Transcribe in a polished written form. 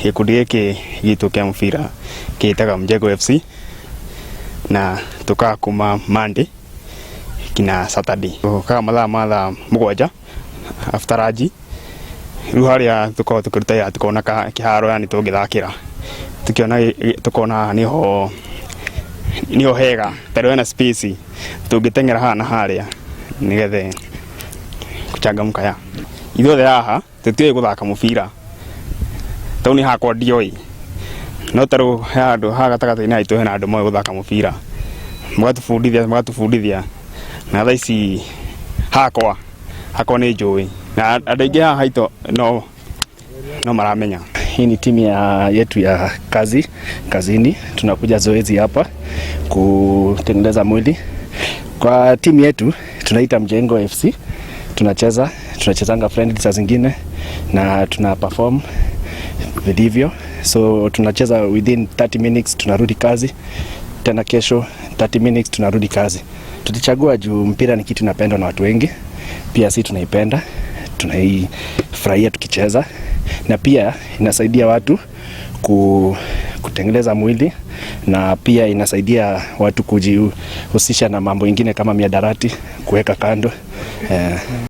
Gĩkundi gĩkĩ gitũ kĩa mũbira gĩtaga Mjengo FC na tũkaga kuma Monday kinya Saturday. Tũkaga mathaa ma thaa 7 after lunch. Rĩu harĩa tũkoragwo tũkĩruta wĩra tukona kĩharo yani tũngĩthakĩra, tukiona tukona haha niho hega tondũ hena space tũngĩteng'era haha na harĩa nĩgetha kuchangamka ya ithuothe haha tũtiũĩ gũthaka mũbira tondũ niĩ hakwa ndioĩ, no ta rĩu he handũ haha gatagatĩ-inĩ haitũ hena andũ moĩ gũthaka mũbira, magatũbundithia magatũbundithia na thaa ici hakwa nĩ njũĩ na andũ aingĩ haha haitũ no maramenya. Hii ni timu yetu ya kazini, tunakuja zoezi hapa kutengeneza mwili. Kwa timu yetu tunaita Mjengo FC, tunachezanga friendly saa zingine na tuna perform vilivyo. So tunacheza within 30 minutes tunarudi kazi, tena kesho 30 minutes tunarudi kazi. Tulichagua juu mpira ni kitu inapendwa na watu wengi, pia si tunaipenda, tunaifurahia tukicheza, na pia inasaidia watu kutengeneza mwili, na pia inasaidia watu kujihusisha na mambo ingine kama mihadarati kuweka kando.